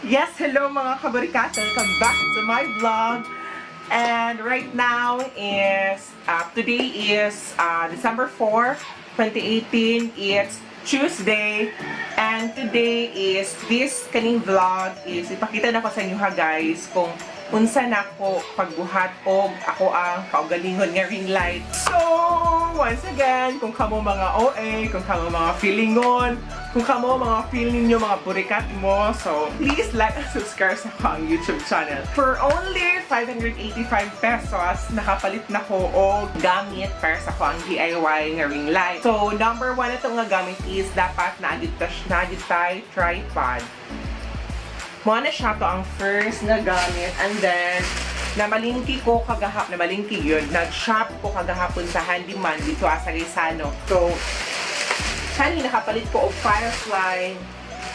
Yes, hello mga kaburikat! Welcome back to my vlog. And right now is, today is December 4, 2018. It's Tuesday. And today is, this kaning vlog is, ipakita na ko sa inyo ha guys, kung unsa na ko pagbuhat og ako ang kaugalingon nga ring light. So, once again, kung kamo mga OA, kung kamo mga feelingon, kung kamo mga feeling nyo, mga burikat mo, so please like and subscribe sa akong YouTube channel. For only 585 pesos, nakapalit na ko og gamit para sa akong DIY nga ring light. So, number one ito nga gamit is dapat naagid tay tripod. Mo na siya to ang first nga gamit, and then namalingki ko kagahap, namalingki yun, nag-shop ko kagahapon sa Handyman dito sa Gaisano. So, kani nakapalit ko og Firefly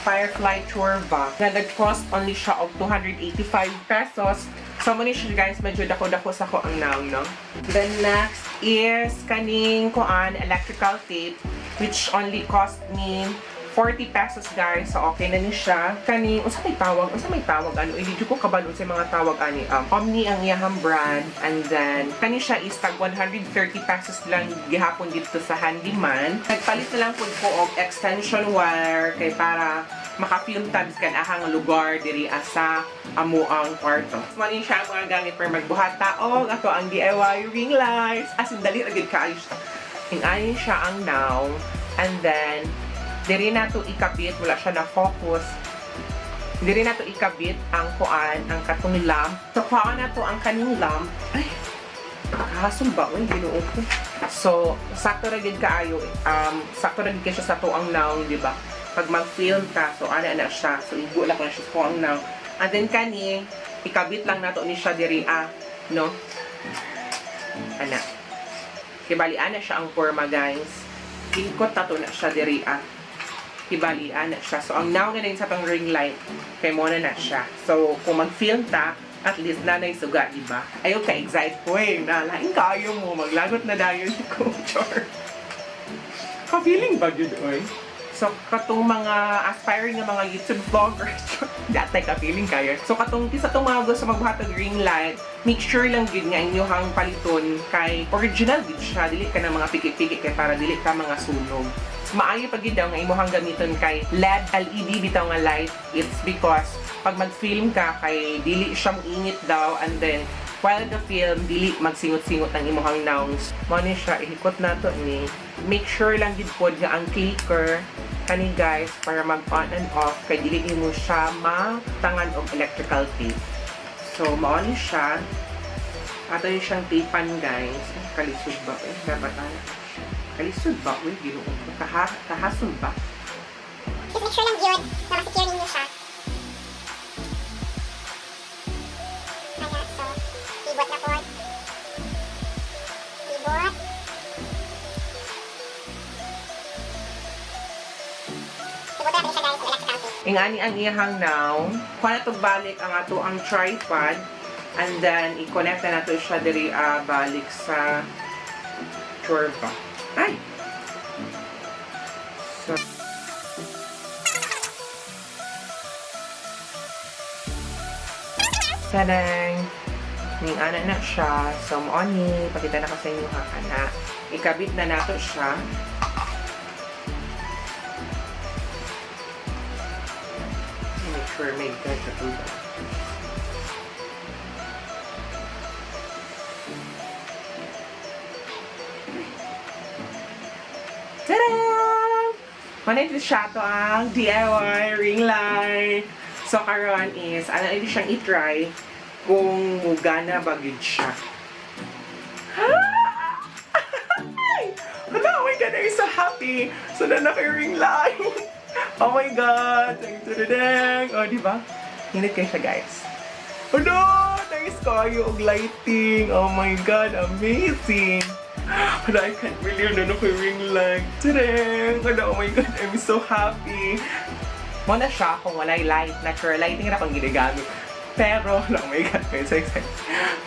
Firefly Chorva na nag-cost only siya og 285 pesos. So, mo ni siya guys, medyo dako-dako sa ko ang naong, no? The next is kaning kuan electrical tape, which only cost me 40 pesos guys. So okay na ni siya. Kaning unsa may tawag? Unsa may tawag ano? Hindi ko kabalo sa mga tawag ani. Omni ang iyahang brand, and then kani siya is tag 130 pesos lang gihapon dito sa Handyman. Nagpalit na lang pud ko og extension wire kay para maka-film tabs kan ahang lugar diri asa amo ang kwarto. Mo ni siya ang mga gamit para magbuhat ta og ato ang DIY ring lights. As in dali ra gid kaayo siya. Ing-ayon siya ang now, and then diri na to ikabit, wala siya na focus. Diri na to ikabit ang kuan, ang katong lamp. So kuan na to ang kaning lamp. Ay, kahasol ba oy, Ginoo ko. So sakto ra gid kaayo, sakto ra gid kay siya sa tuang naong, di ba? Pag mag-film ta, so ana na siya. So igo lang ko na siya sa tuang naong. And then kani ikabit lang nato ni siya diri ah, no? Ana. Kibali ana siya ang forma guys. Ikot ta to na siya diri ah. Kibalian na siya. So, ang now na sa tong ring light, kay mo na na siya. So, kung mag-film ta, at least nanay suga, di ba? Ayaw ka-excite ko eh. Nalain kaayo mo. Maglagot na dayon ko. Char. Ka-feeling ba yun, oy? So, katong mga aspiring nga mga YouTube vloggers, datay ka-feeling kayo. So, katong kisa tong mga gusto magbuhat og ring light, make sure lang gid nga inyong paliton kay original gid siya. Dili ka na mga piki-piki kay para dili ka mga sunog. Maayo pa gid daw nga imuhang gamiton kay LED, LED bitaw nga light. It's because pag mag-film ka kay dili siya moinit daw, and then while the film dili magsingot-singot ang imuhang nouns. Mo ni siya, ihikot nato ni. Make sure lang gid pod nga ang clicker kani guys para mag on and off kay dili nimo siya matangan og electrical tape. So mao ni siya. Ato ni siyang tapean guys. Ay, kalisod ba eh? Dapat ana. Kalisod ba? Uy, Ginoo ko. Kahasol ba? Just make sure lang yun na masecure ninyo siya. Ana, so, ibot na po. Ibot. Ibot natin siya guys, ang electrical tape. Ingani ang iyahang now. Kuha na to balik ang ato ang tripod. And then, i-connect na nato siya diri balik sa chorba. Ay! So, tadang! Ning ana na siya. So, mo ni, pakita na ko sa inyo ha, ana. Ikabit na nato siya. Make sure may katulad. Tadam! Manit siya to ang DIY ring light. So karon is ano ito siyang i-try kung mugana ba gyud siya. Hala, oh my God, I'm so happy. So na na ring light. Oh my God. Dang, oh, di ba? Hinit kayo siya, guys. Oh no! Nice kayo og lighting. Oh my God, amazing. Hala, I can't believe na na ring light. Tadang! Hala, oh my God, I'm so happy. Mo na siya kung walay light. Natural lighting na akong ginagamit. Pero, oh my God, I'm so excited.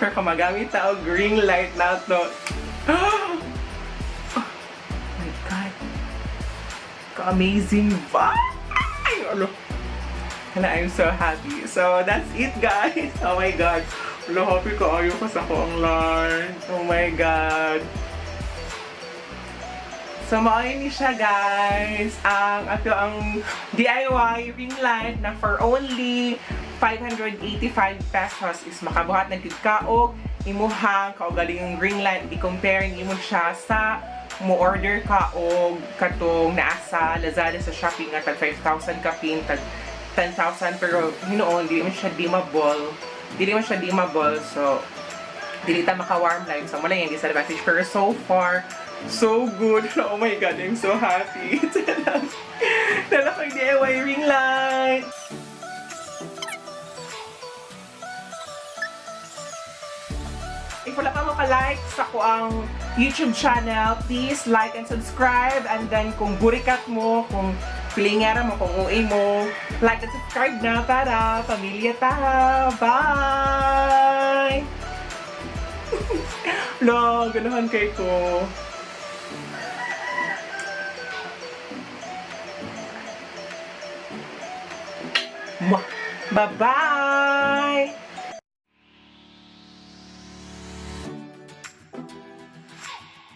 Pero kung magamit ta og ring light na to, oh my God. Ka-amazing ba? Ay, ano? And I'm so happy. So, that's it, guys. Oh my God. Wala, happy kaayo ko sa akoang light. Oh my God. So, mao ni siya, guys. Ang ato ang DIY ring light na for only ₱585 is makabuhat na gid ka og imuhang kaugalingong ring light. I-compare nimo siya sa mo order ka og katong naa sa Lazada, sa Shopee nga tag 5,000 kapin, tag 10,000, pero hinuon dili man siya dimmable, so dili ta maka warm light. So mao lang yung disadvantage, pero so far so good. Oh my God, I'm so happy. Naa koy DIY ring light. If wala pa mo ka-like sa akoang YouTube channel, please like and subscribe. And then kung burikat mo, kung pilingera mo, kung uwi mo, like and subscribe na para pamilya ta. Bye! Lo, ganahan kay ko. Mwah! Bye-bye!